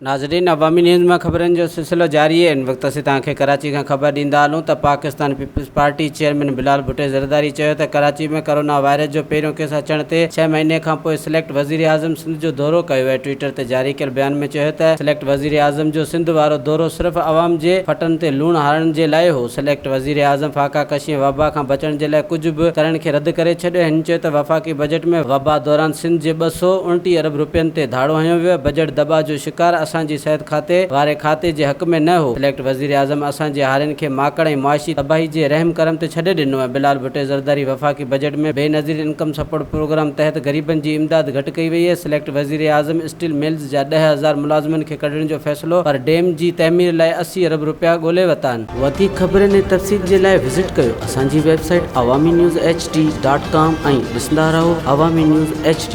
ناظرين عوامي نيوز مان خبرن جو سلسلو جاري آهي ان وقت اسين توهان کي ڪراچي کان خبر ڏيندا هلون ته Pakistan Peoples Party chairman Bilawal Bhutto Zardari چيو ته ڪراچي ۾ ڪرونا وائرس جو پهريون ڪيس اچڻ تي ڇهه مهيني کانپوء سليڪٽ وزيراعظم سنڌ جو دورو ڪيو آهي ٽوئيٽر تي جاري ڪيل بيان ۾ چيو ته سليڪٽ وزيراعظم جو سنڌ وارو دورو صرف عوام جي ڦٽن تي لوڻ هارڻ جي لاء هو سليڪٽ وزيراعظم فاقا ڪشي ۽ وبا کان بچڻ جي لاء ڪجهه به ڪرڻ کي رد ڪري ڇڏيو هن چيو ته وفاقي بجيٽ ۾ وبا دوران سنڌ جي 229 ارب رپين تي ڌاڙو هنيو ويو، بجيٽ دٻاء جو شڪار اسان جي صحت کاتي واري کاتي جي حق ۾ نه هو، سليڪٽ وزيراعظم اسان جي هارين کي ماڪڙ ۽ معاشي تباهي جي رحم ڪرم تي ڇڏي ڏنو ۽ بلال ڀٽي زرداري وفاقي budget ۾ Benazir income support programme تحت غريبن جي امداد گهٽ ڪئي وئي آهي، سليڪٽ وزيراعظم اسٽيل ملز جا 10,000 ملازمن کي ڪڍڻ جو فيصلو پر ڊيم جي تعمير لاء 80 ارب رپيا ڳولي ورتا آهن. وڌيڪ خبرن ۽ تفصيل جي لاء وزٽ ڪيو اسان جي website Awami news H D dot com ۽ ڏسندا رهو عوامي نيوز ايڇ ڊي.